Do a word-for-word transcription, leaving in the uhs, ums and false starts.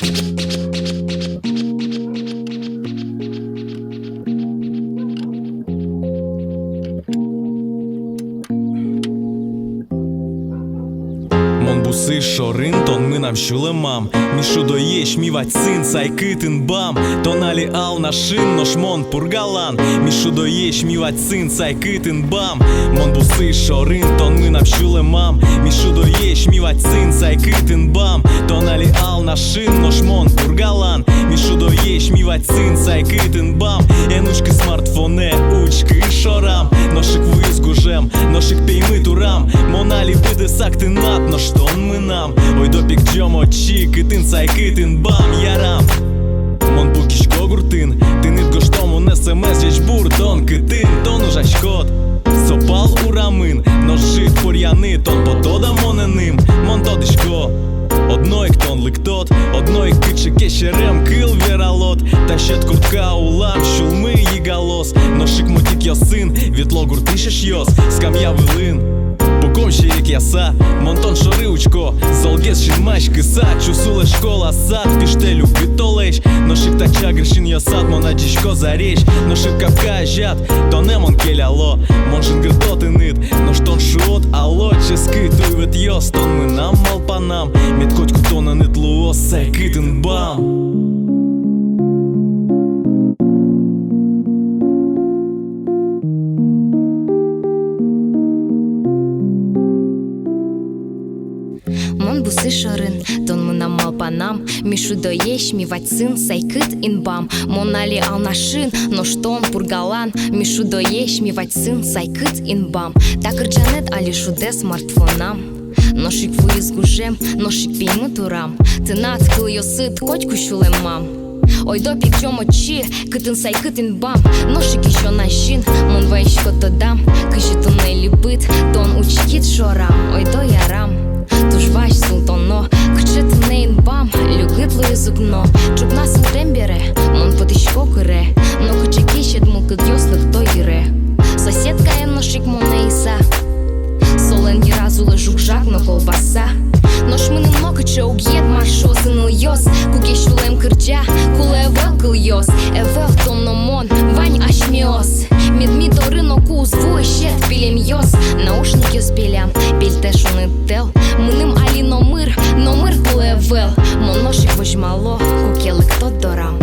Мон бусы шорын, тон мынам сюлэмам. Ми шудоесь, ми вадьсын сайкыт инбам. Тон али Алнашын, нош мон Пургалан. Ми шудоесь, ми вадьсын сайкыт инбам. Мон бусы шорын, тон мынам сюлэмам. Ми шудоесь, ми вадьсын сайкыт инбам. Тон али Алнашын, нош мон Пургалан. Ми шудоесь, ми вадьсын сайкыт инбам. Эн учкы смартфонэ, учкы шорам. Нош ик вуиз гужем, нош ик пеймыт урам. Мон али быдэсак тынад, нош тон мынам. Ойдо пегӟом отчы, кытын сайкыт инбам, ярам. Мон пукисько гуртын, тыныд гожто мон смс: ӟечбур, тон кытын, тон ужаськод со пал урамын. Нош ӝыт поръяны тон потод-а монэным? Мон тодӥсько, одно ик тон лыктод, одно ик кыӵе ке серем кыл вералод. Та сьӧд куртка улам сюлмы йыгалоз. Нош ик мутикъёсын ветло гуртысь эшъёс. Скамья вылын пуком серекъяса, мон тон шоры учко. Золгес синмаськыса, чус улэ школа, сад, пиштэ люкыт толэзь. Нош ик та чагыр синъёсад мон адӟисько зарезь. Нош ик капка азяд тонэ мон келяло. Мон жингырто тыныд, нош тон шуод: алло, ческыт уйвӧтъёс, тон мынам малпанам. Мед котьку тонэныд луоз сайкыт инбам. Мон бусы шорын, тон мынам малпанам. Ми шудоесь, ми вадьсын сайкыт инбам. Мон али Алнашын, нош тон Пургалан. Ми шудоесь, ми вадьсын сайкыт инбам. Та кырӟанэд али шудэ смартфонам. Нош ик вуиз гужем, нош ик пеймыт урам. Тынад кылъёсыд котьку сюлэмам. Ойдо пегӟом отчы, кытын сайкыт инбам. Нош ик ещё на син мон ваисько тодам, кызьы туннэ либыт тон учкид шорам. Ойдо, ярам, туж вазь султоно, кыӵе туннэ инбам. Люкыт луиз укно, ӵукна султэм бере мон потӥсько кыре. Но кыӵе ке сьӧд мылкыдъёс лыкто йыре. Соседкаен нош ик монэ иса, солэн йыраз улэ жуг-жаг но колбаса. Нош мыным нокыӵе уг йӧт, мар шуо сынылъёс. Куке сюлэм кырӟа, кулэ ӧвӧл кылъёс. Ӧвӧл тон но мон, вань асьмеос. Мед ми доры ноку уз вуы сьӧд пилемъёс. Наушникъёс пелям, пельтэ шуныт тӧл. Мыным али номыр, номыр кулэ ӧвӧл. Мон нош ик возьмало, куке лыктод дорам.